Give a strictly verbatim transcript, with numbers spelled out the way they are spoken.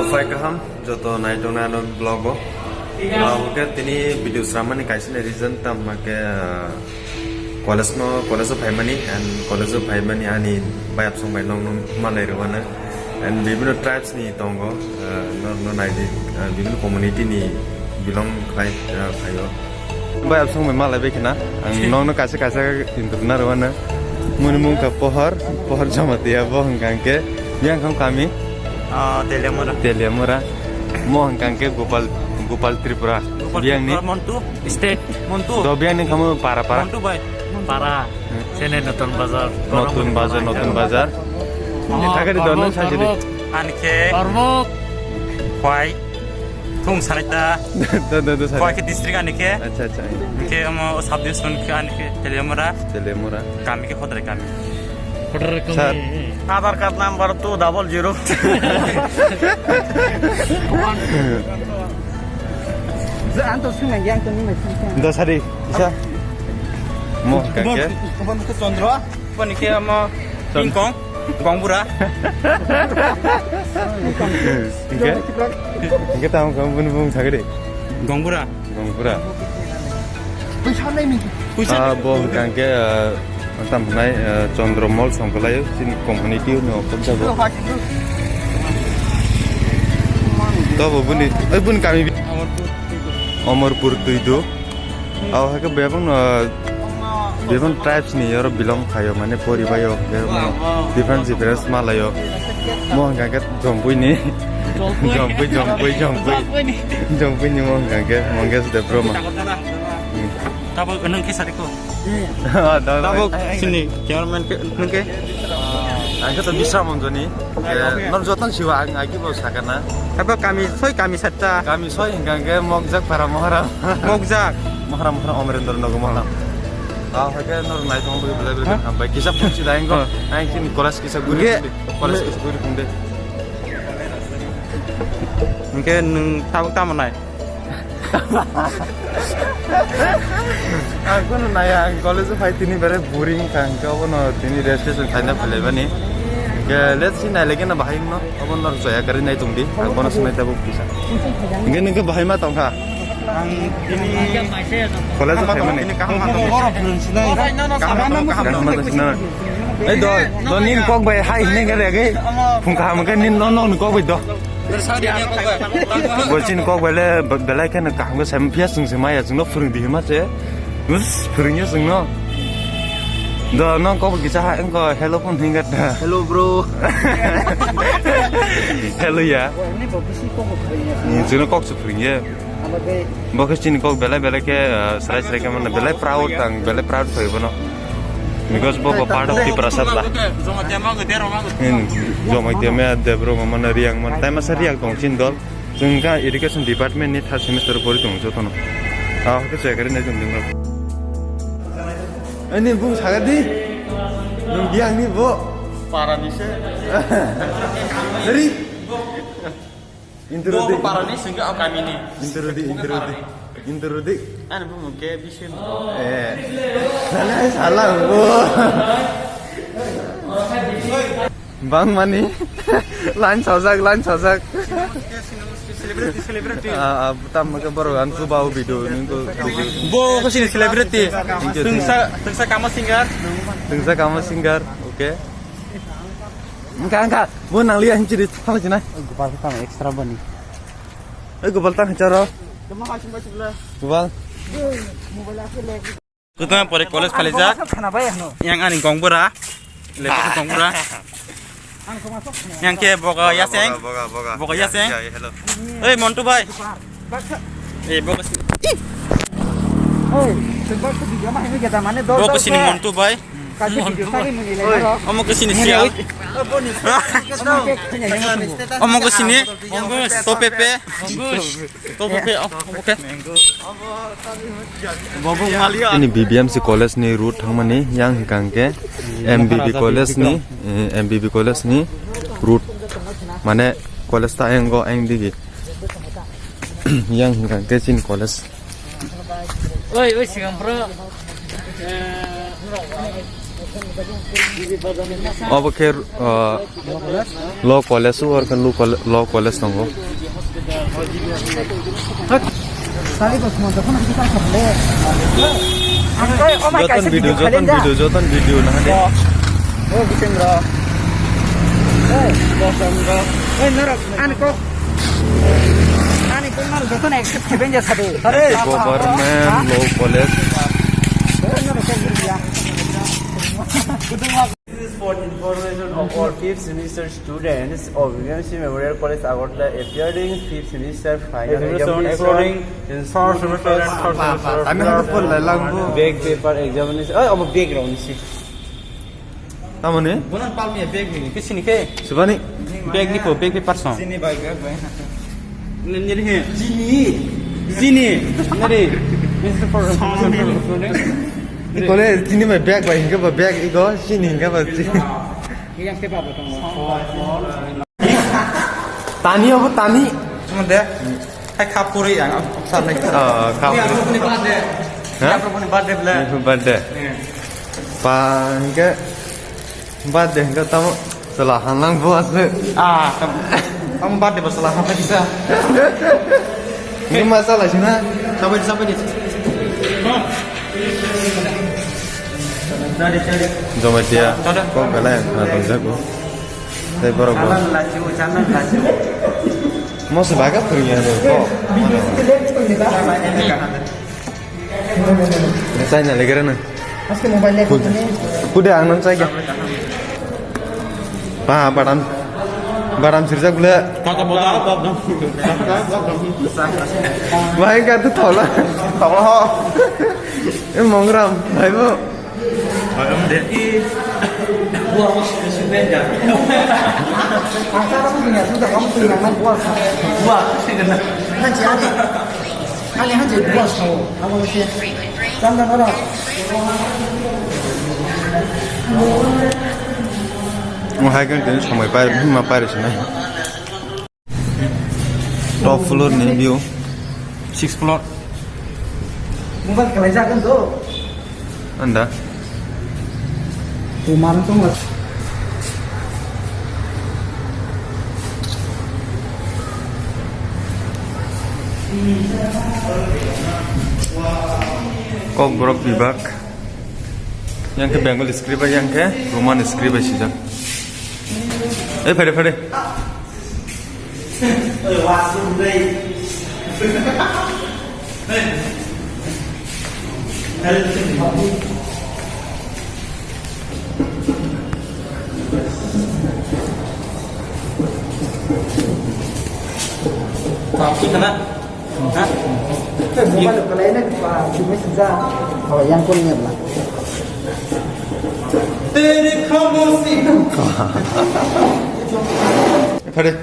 Phai kaham, joto naitongnai ano vlog o. Ah, hwnkhe tini video sramani kaisa ni reason tamo hwnkhe, ah, college no, college o phaimani and college o phaimani ani bayap song bai nokno malai rwmano. And bibino tribes ni tongo, ah, no, no naidi, ah, bibino community ni belong khlai, ah, phaio. Bai absong bai malai bai khna. Ang nokno kaisa kaisa intro na rwmano. Muni mung kha Pohor, Pohor Jamatia bo hwnkha hwnkhe. Yang kham kami? Ah, Teliamura. Teliamura. Mo hwnkha hwnkhe Gopal, Gopal Tripura. Gopal Biang ni? Tripura Montu, state Montu. Do Biang ni khamu para para. Montu bai. Para. Hmm. Sene Notun Bazar. Notun Bazar, Notun Bazar. Oh, thakari do nang Tormuk, sajidi. Tormuk. Ani khe. Tormuk. Khwai. Thum sanai ta. Da, da, da, sanai. Khwai khe district ani khe. Acha, acha. Khe omo sub division khe ani khe Teliamura. Teliamura. Kami khe Hodrai kami. Hodrai kami. Sir. Aadhaar card number two double zero. Ang to swngnai, ang to nini swngnai. Da sari, isa. Mo, kake? Kuban, kuban ke Chandra, kuban ke ama Chandra. Pingkong. Gongbura. Hingke? Hingke tamo kamo bini bumung sakhe de. Gongbura. Gongbura. Puisa nai ni. Puisa. Ah, bo hingke, ah, tam nai, ah, Chandra Mall songkolayo, chini community no kobja bo. To bo bini, oi bini kami bi-, Amarpur Tuidu. Abo hai khe bebak no, bebak tribes ni oro belong khaio, mane poribaio, bebak no difference difference malaio. Mo hwnkha khe Jompui ni. Jompui. Jompui, Jompui, Jompui. Jompui ni. Jompui ni mo hwnkha khe Mongesh Debbarma. Tabuk nwng khe sari ko. Tabuk sini cameraman khe nwng khe. Ang khe to Biswa Monjoni. Nor joton siwa ang agi bo sakana. Abo kami soi kami satta. Kami soi hingka hingke Mokjak para Mohara. Mokjak. Mohara Mohara Omrendra Nagar Mohara. Ah, hake nor nai tong bui belai belai hambai kisa pungsi daeng ko. Aing kin college kisa guri. College kisa guri pungde. Hingke nwng tabuk tamo nai? Ang kono naya, ang college o phai tini bere boring kha, hingke obono tini registration khaina phailaimani. Hingke let's see, nailai gana bahai wngno, obono joya gari nai tongdi, ang bono swngwi tabuk kisa. Hingke ningke bahai ma tongkha? Ang tini college o phaimani. Tini kaham ma tongkha? Kaham ma tongkha? Ei do, do nin kok bai hai hinne gare gai. Phung kaham ke nin no no kok bai do. Bo chini kok bai le, be-, belai kheno kaham khe sai phiya chwng se maya chwngno phwrwng di hima se. Us, phwrwngya chwngno. Do, nong kok kisa ha, engko hello phone hinga ta. Hello, bro. Hello, ya. Bo, ani bo bisi kok phwrwngya. Hmm, chwngno kok se phwrwngya. Abo de. Bo khe chini kok belai belai khe, ah, srai srai khe mano belai proud tang, belai proud thoi bono. Because bo, bo part of Tiprasa bla. Hmm, Jamatia me Debro mano Riang man. Tai masa Riang tong chin dol. Chwng kha education department ni third semester pori tongo jotono. Ah, hwnkhe chwng khe nai tong ding rok. Ani bung saga di. Nung biang ni bo. Para ni se. Ri. Intro di. Para ni singga o kami ni. Intro di, intro di. Intro di. Ani bung ke bisin. Eh. Salah, salah bo. Bang mani. Line sajak, line sajak. Celebrity, celebrity. Ah, ah, tam ke borok ang kubau video ni ko. Bo ko sini celebrity. Thank you, thank you. Tungsa, tungsa kama singer. Tungsa kama singer. Okay. Engka, engka. Bo nang liya hinchiri thala jina. Gopal tang extra bani. Eh, Gopal tang charo. Gopal. Kwtma pore college khalijak. Yang ani gongbura. Lebu gongbura. Yang ke boga yaseng. Boga, boga, boga. Boga yaseng. Ya, ya, hello. Oi, Montu bai. Eh, boga si-, boga sini Montu bai. Omo ke sini sial. Omo ke sini. Topepe. Topepe, omo ke. Ini B B M C college ni route thangmani yang hingkang ke M B B college ni, eh, M B B college ni route. Mane college ta engo eng digi. Yang hingkang ke chini college. Oi, oi, sigang bro. Obo khe, uh, Law college, o aro khe law colle-, law college tongo. Joton video, joton video, joton video nang de. Ani kok, ani kok nang joton accept khaiben ja sadu. Government Law College. This is for information of all fifth semester students of U M C Memorial College Agartala appearing fifth semester final examination. According in first semester and third semester. Back paper examination. Oh, obo background si. Tamoni? Bonan palmi bag ni, kisi ni ke? Subani? Bag ni po, bag paper song. Sini bai, bag bai. Nini he? Sini. Sini. Nari. This is for information. Ikole chini bai bag bai hingke ba bag igo chini hingke ba chini. Tani obo tani. Tamo de. Hai khapuri ang, ang sa nai. Oh, khapuri. Ni ang ni birthday. Ha? Ni ang ni birthday bla. Ni birthday. Pa hingke birthday hingke tamo. Sela hanang buas le. Ah, kamu bat de masalah apa bisa? Ini masalah sih na. Sampai sampai di. Jomai dia. Kok belai na tong jago. Tei borok bo. Channel lachu, channel lachu. Mo se baga puri ya ko. Chai na legere na. Kuda ang nang chai ga. Ba badam. Badam sirjak bole. Kata boda. Bai ka tu thola. Thola. E mongram, bai bo. Buah, buah, buah. Ani hanje dua sao, abo se. Chanda nara. Mo hai kan tene samai pai, ma pai resi nai. Top floor ni view. Six floor. Mobile kalai jagan to. Anda. Tumar tong. Kokborok bibak. Yang ke Bengali script, yang ke Roman script sijak. Eh, pede, pede. Tapi kena. Ha? Mobile ko lainai pa, cuma sejak. Oh, yang kau ni apa? Tere khamoshi. Pade.